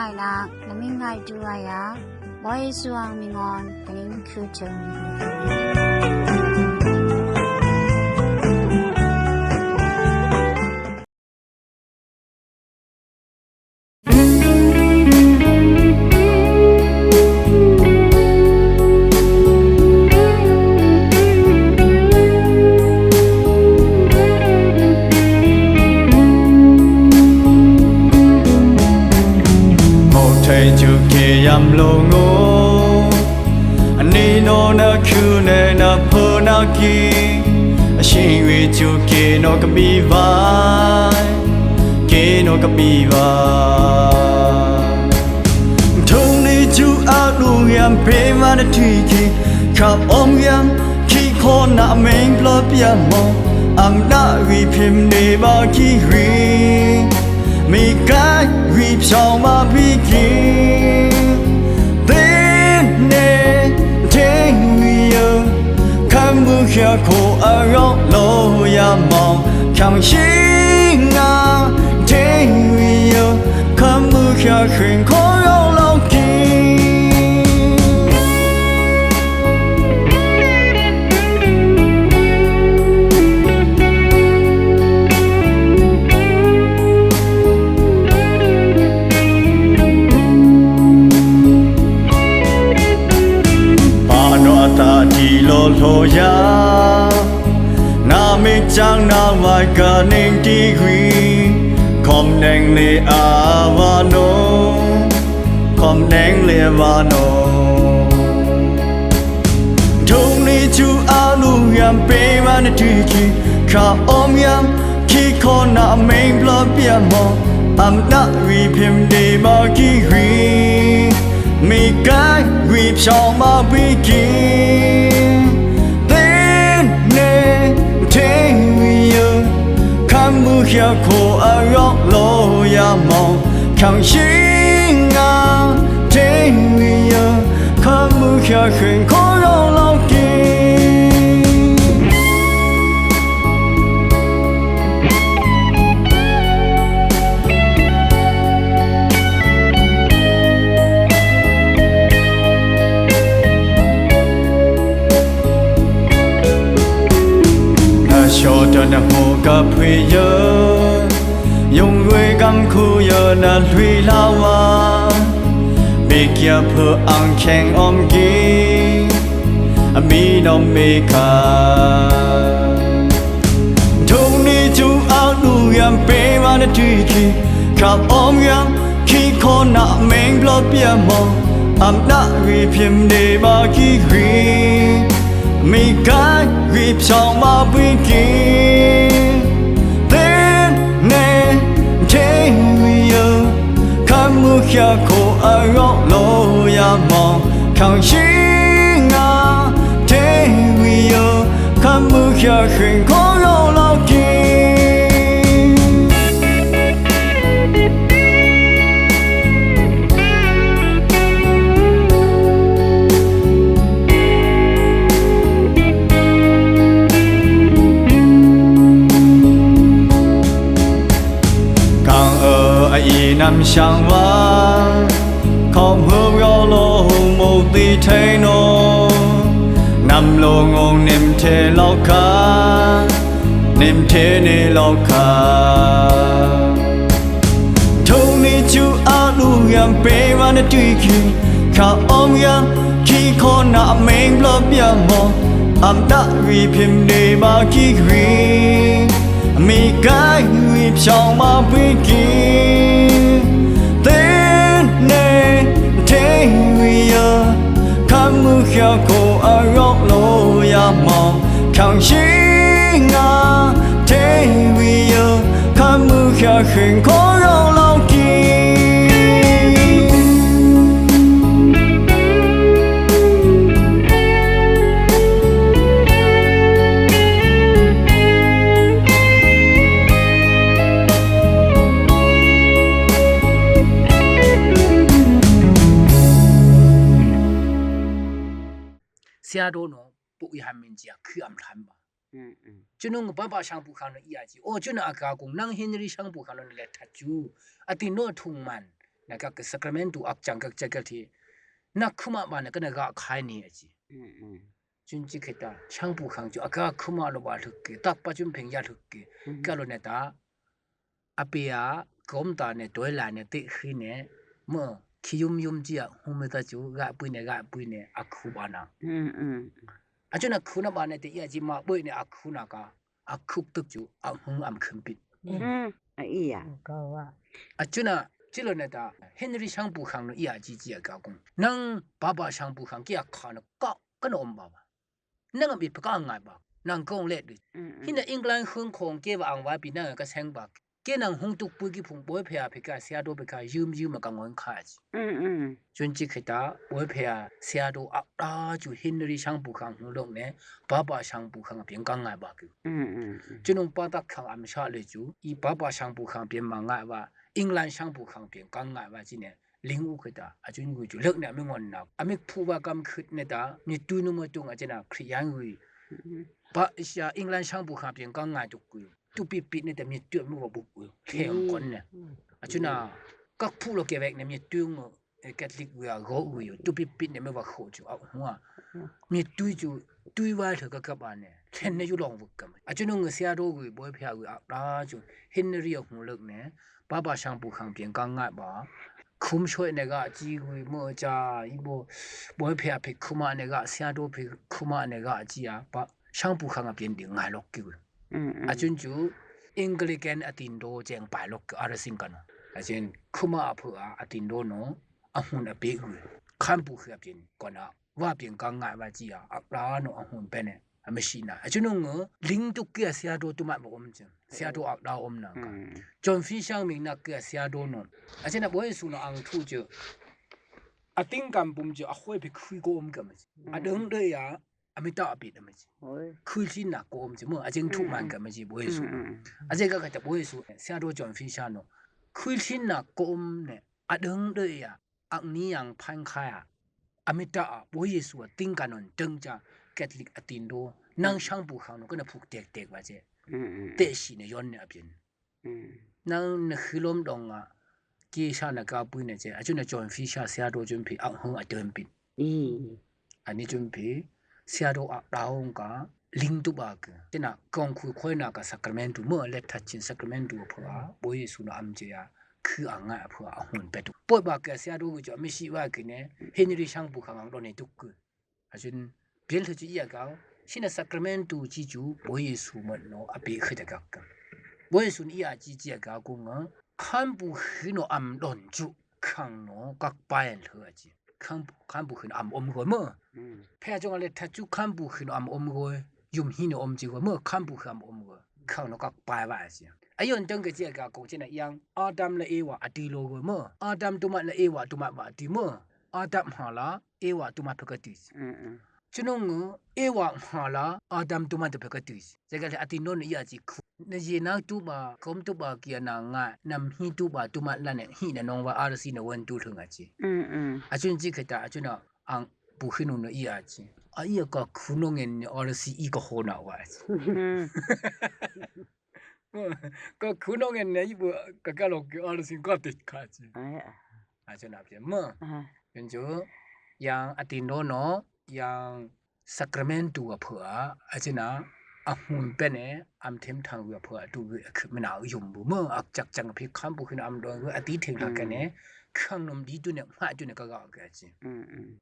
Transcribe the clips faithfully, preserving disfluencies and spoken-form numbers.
Ngai nak, na mi ngai du aya, Boi Suang Mingon, Kaning Kuchung. Motai ju ke yam lo ngo. Ani no na ku ne na po na ki. Ashin wi ju ke no ka bi vai. Ke no ka bi vai. Thung ni ju a lu yam pe ma na ti ki. Ka om yam ki ko na meng blo pia mo. Am na wi pim ne ba ki ri. Mi kai wi psong ma wi ki. Din ne teng wi yo. Kam bu hia ko a rong lo ya mong. Kam shi nga teng wi yo. Kam bu hia shin ko rong lo ki. Pano ata ti lo lo ya. Na mi chang na wai ka ning ti wi. Kom neng le a wa no. Kom neng le wa no. Thung ni ju a lu yam pe ma na ti ki. Ka om yam ki ko na meng blo pia mo. Am na wi pim de ma ki ri. Mi kai wi psong ma wi ki. Din ne teng wi yo. Kam bu hia ko a rong lo ya mo. Kang shi nga teng wi yo. Kam bu hia shin ko rong lo ki. Na sho ta na ho ka pwi yo. Yung rui kam ku yo na lui la wa. Bi kia pu ang keng om ki. A mi no mi ka. Thung ni ju a lu yam pe ma na ti ki. Ka om yam ki ko na meng blo pia mo. Am na wi pim de ma ki ri. Mi kai wi psong ma wi ki. Din ne teng wi yo. Kam bu hia ko a rong lo ya mo. Kang shi nga teng wi yo. Kam bu hia shin ko rong lo ki. Kang o a i nam shang wa. Kom hu yo lo hu mo ti te no. Nam lo ngong nim te lo ka. Nim te ne lo ka. Thung ni ju a lu yam pe ma na ti ki. Ka om yam ki ko na meng blo pia mo. Am na wi pim de ma ki ri. Mi kai wi psong ma wi ki. Din ne teng wi yo. Kam bu hia ko a rong lo ya mo. Kang shi nga teng wi yo. Kam bu hia shin ko rong lo ki. Sia do no, pu i ham min jia, khi am than ba. Mm, mm. Chunung baba shangpu khang no iya ji. O chunung aka kung nang Henry shangpu khang no le that ju. Ati no thung man. Naka ka Sacramento ak chang kak chakal thi. Na khuma ba na ka na ga khai ni aji. Chun chi kheta shangpu khang chu aka khuma lo ba lhuk ke, tak pa chun pheng ya lhuk ke. Ka lo ne ta. Apia, kom ta ne, toi la ne, te khi ne, mo, khi yum yum chi a, hum ta chu, ga pui ne, ga pui ne, akhu ba na. Achuna khu na ba ne, te ya chi ma, boi ne, akhu na ka, akhuk tuk chu, ahung am khum pit. A iya. Achuna, chi lo ne ta, Henry shangpu khang no, iya chi chi a ka kung. Nang, papa shangpu khang, kia kha no, ka, ka no om ba ba. Nang a bit paka ngai ba. Nang kong let di. Hina England khung khong ke ba ang wa pi nang ka seng ba. Ke nang hung tuk pui ki phung boi phea phika sia do phika yum yum a ka ngon kha chi. Chun chi kheta boi phea sia do ak da chu Henry shangpu khang hung lok ne. Papa shangpu khang a piang ka ngai ba ki. Chun nung pa tak khang am sha le chu. I papa shangpu khang piang ma ngai ba. England shangpu khang piang ka ngai ba chi ne. Ling u kheta, achun gui chu lek ne ami ngon na. Ami phu wa kam khut ne ta, mi tu nu mo tung achena Khristian gui. Pa sha England shangpu khang piang ka ngai tuk gui. Tu pit pit ne ta mi tu mi wa buk gui. Theng kon ne. Achuna, kak phu lo ke wek ne mi tu ngo, eh, Catholic gui a go gui. Tu pit pit ne mi wa kho chu au hua. Mi tu chu, tu wa thaka ka ba ne. Then ne yu long wuk kam. Achun nung sia do gui, boi phia gui, a ra chu. Henry a hung lek ne. Papa shangpu khang piang ka ngai ba. Khum shoi ne ga chi gui mo cha i bo. Boi phia phi khuma ne ga sia do phi khuma ne ga chi a. Pa shangpu khang a piang di ngai lok ki gui. Achun chu Anglican a tin do cheng pai lok ki ara sing ka no. Achun khuma a phu a, a tin do no. A hun a pe gui. Khampu khi a piang ko na. Wa piang ka ngai wa chi a, ak da no a hun pe ne, a machine na. A chu nung, ling tuk kia sia do tu mat ba om chi. Sia do ak da om na ka. Chon fi shang ming na kia sia do no. A chi na boi su no ang thu chi. A ting kam pum chi, a hoi pi khui ko om ka ma chi. A deng de ya, a mi ta a pi da ma chi. Khui chi na ko om chi mo, a jing thu man ka ma chi boi su. A chi ka ka ta boi su, sia do chon fi shang no. Khui chi na ko om ne, a deng de ya. Ak ni yang phan kha ya. A mi ta a, boi Yesu a ting ka non teng cha, Catholic a tin do. Nang shangpu khang no, ka na phuk tek tek wa che. Te shi ne yon ne a piang. Nang na khilom dong a, ki sha na ka pui ne che, a chu na chon fi sha sia do chun phi, a hung a tem pin. Ani chun phi, sia do a daung ka, ling tu ba ke. Te na, kong khui khoi na ka Sacramento mo, let ta chin Sacramento a phu a, boi Yesu na am che ya. Khu a ngai a phu a hun pe tu. Poi ba ke sia do gu cho mi shi wa ke ne, Henry shangpu khang ang do ne tu ku. A chun, piel thu chu i a ka, shi na Sacramento chi chu, boi Yesu mo no, a pi khu ta ka ka. Boi Yesu ni i a chi chi a ka ku nga, khampu khu no am don chu, khang no, kak pa en thu a chi. Khampu, khampu khu no am om go mo. Phe a chong a le ta chu khampu khu no am om go, yum hi no om chi go mo, khampu khu am om go. Khang no kak pa wa a chi. A yon teng ke chi a ka ko chi na yang, Adam le Eva a ti lo go mo. Adam tu mat le Eva tu mat wa a ti mo. Adam ha la, Eva tu mat phe ka ti. Chu nung, Eva ha la, Adam tu mat phe ka ti. Che ka le a ti no no i a chi khu. Na ye na tu ba, kom tu ba kia na nga, nam hi tu ba tu mat la ne, hi na nong wa ar si na wen tu thung a chi. A chun chi kheta, a chun na, ang pu khi no no i a chi. A i a ka khu no ngen ne ar si i ka ho na wa a chi. Ka khu no ngen ne i bu ka ka lo ki ar si ka ti ka chi. A chun a pia mo. Yun chu, yang a ti no no, yang Sacramento a phu a, a chi na, a hun pe ne, am them thang wi a phu a, tu wi a khu mi na yum bu mo, ak chak chang phi khampu khu no am don wi, a ti theng la ka ne, khang nom di tu ne, ma tu ne ka ga ka chi.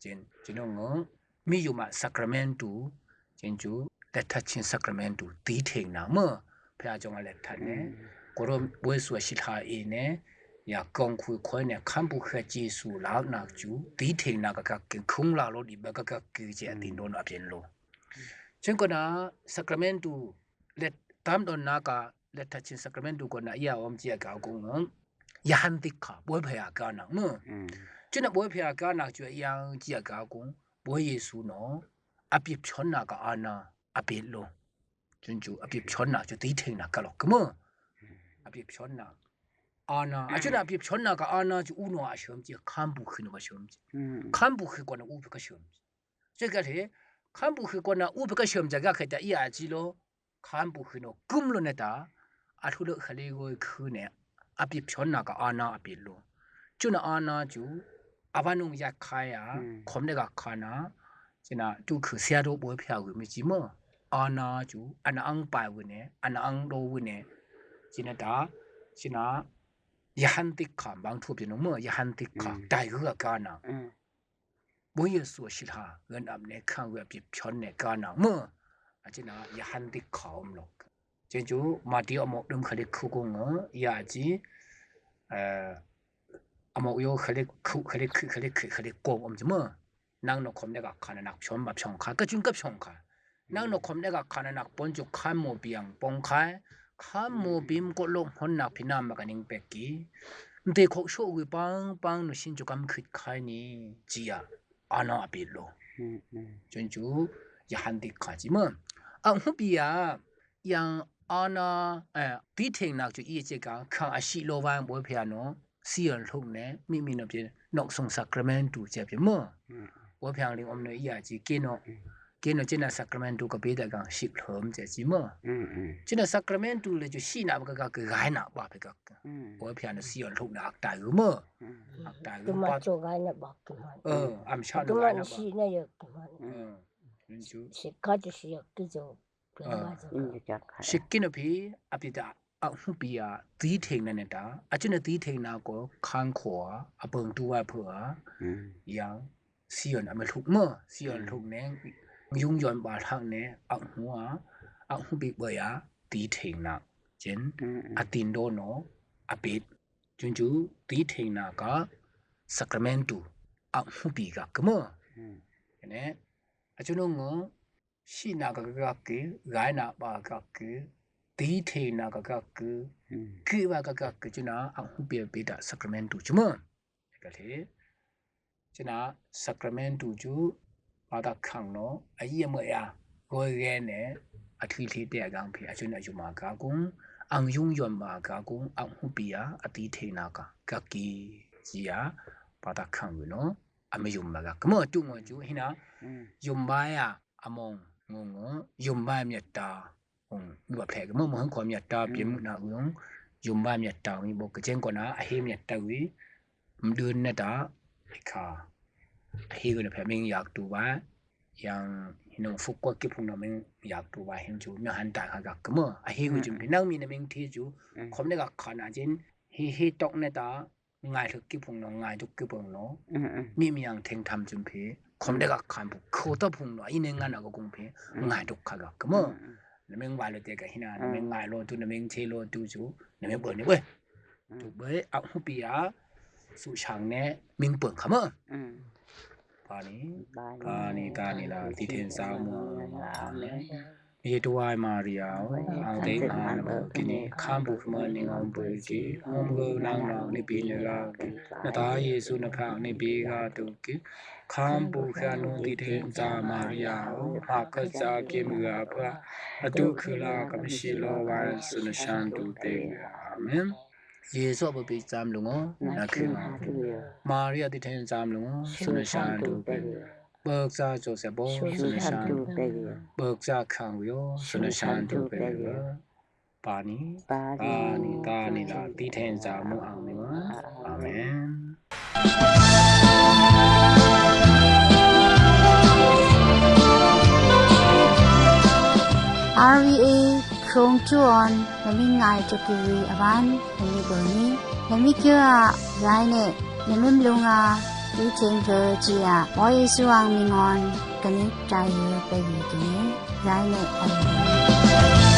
Chen, chen nung, mi yum a Sacramento, chen chu, let ta chin Sacramento, ti theng na mo, Phe a chong a let ta ne. Koro boi su a shi tha e ne. Ya kong khui khoi ne khampu khu a chi su la na chu. Ti theng na ka ka ki khung la lo di ba ka ka ki che a tin don a pien lo. Chen ko na Sacramento let tam don na ka let ta chin Sacramento ko na ya om chi a ka kong. Ya han tik kha boi phe a ka na mo. Chen na boi phe a ka na chu yang chi a ka kong. Boi Yesu no. A pi chon na ka a na a pi lo. Chun chu a pi chon na chu ti theng na ka lok mo. A pi chon na. A na, a chu na a pi chon na ka a na chu u no a shom chi, khampu khu no a shom chi. Khampu khu ko na u ka shom chi. Che ka le, khampu khu ko na u ka shom ja ga khe ta i a chi lo. Khampu khu no kum lo ne ta. A thu lo khale go khu ne. A pi chon na ka a na a pi lo. Tuna ana ju, aban ung ya kaya, khom ne ka kana, jina, tu khu sia do bo pia wi mi ji mo. Ana ju, ana ang pa wi ne, ana ang do wi ne. Jina da, jina, yahan tik kam bang tup jina mo, yahan tik kam, dai wi ka na. Bo Yesu shilha, ngan ap ne, khang wi ap ji pion ne kana mo. Ajina, yahan tik kam lok. Jen ju, Mati amok dum khali khu kung, ya ji, eh, amok yo khali khu, khali khu, khali khu, khali kung om ji mo. Nang no khom ne ka kana nak pion ba pion ka, ka jun ka pion ka. Nang no khom ne ka kana nak pon ju khan mo biang pon ka. Khan mo bim ko lok hon nak pina ma ka ning peki. Nte khok sho wi pang, pang no shin ju kam khit khai ni, jia. Ana apit lo. Jun ju, yahan tik ka ji mo. Ang hu pia, yang ana, eh, ti theng nak ju i je ka, khang ashi lo wang bo pia no, Sion lhuk ne, mi mi no pia, nok sung Sacramento je pia mo. Bo pia ling om no i ya ji, ke no, ke no jina Sacramento ka pia da gang ship lhom je ji mo. Jina Sacramento le ju shi na ba ka ka gai na ba pia ka. Bo pia no Sion lhuk ne ak ta yu mo. Ak ta yu pa. Tuma cho gai na ba ki man. Eh, am sha no gai na ba. Shi na yo ki man. Jun ju. Shi ka ju shi yo ki jo. Shiki no phi, api da, a hu pia, ti theng na ne da, a chu na ti theng na ko, khang khoa, a pung tu wa phua, yang, Sion a me lhuk mo, Sion lhuk ne, yung yon ba lhak ne, a hu a, a hu pi ba ya, ti theng na, jen, a tin do no, a pit, jun ju, ti theng na ka, Sacramento, a hu pi ka kmo. Ne, a chu no ngo, Shi na ka ka ki, gai na ba ka ki, ti the na ka ka ki, ki ba ka ka ki, chu na a hu pi pi da Sacramento chu mo. Ka the. Chu na Sacramento chu, ba ta khang no, a yi mo ya, go ge ne, a thui thi te a gang pi, a chu na chu ma ka kung, ang yung yon ba ka kung, a hu pi ya, a ti the na ka, ka ki, chi ya, ba ta khang no, a me yum ba ka, ka mo tu ngo chu, hi na, yum ba ya, Among, ngung, ngung, yum ba miat ta. Ngung, ngu ba phlek, mo, mo, hang ko miat ta, pim na ngung, yum ba miat ta, ngi bo, ka jeng ko na, a he miat ta wi. Mdun na ta, ka. A he gu na phlek ming yak tu ba. Yang, hinong fuk ko ki phung no ming yak tu ba, hin chu, mi han ta ka gak mo. A he gu jum pi, nang mi na ming thi chu, khom ne ka khan a jin, he, he tok na ta, Ngai lhuk ki phung no, ngai duk ki phung no. Mi mi yang theng tham chun phi. Khom de ka khan phu, kho ta phung no, i ne ngan a ko kung phi. Ngai duk kha ga ka mo. Na meng wa lo te ka hi na, na meng ngai lo tu, na meng che lo tu chu, na meng bo ni we. Tu be, a hu pi a, su shang ne, meng pung kha mo. Pani, pani, tani la, ti then sa mo. Amen. Ye tu wai Maria, ang te ma na bo kini, kham bu khma ni ngam bu ki, hom go nang nang ni pi ni la ki, na ta Yesu na phang ni pi ga tu ki, kham bu khya nu ti then sa Maria, ha ka sa ki mu ga pa, a tu khu la ka mi shi lo wa su na shan tu te. Amen. Yesu a bu pi cham lu ngo, na khu ma. Maria ti then cham lu ngo, su na shan tu pe. Bok sa Joseph bo, su na shan tu pe. Bok sa khang yo, su na shan tu pe. Pani, pani, pani la, ti then cham mo ang ni ma. Amen. R V A Khrong Tuon, na mi ngai chok ki wi aban, na mi boni, na mi kira, rai ne, na mi mlunga, ti then kira chia, oi suang mi ngon, kani trai yu pe yu kini, rai ne, amen.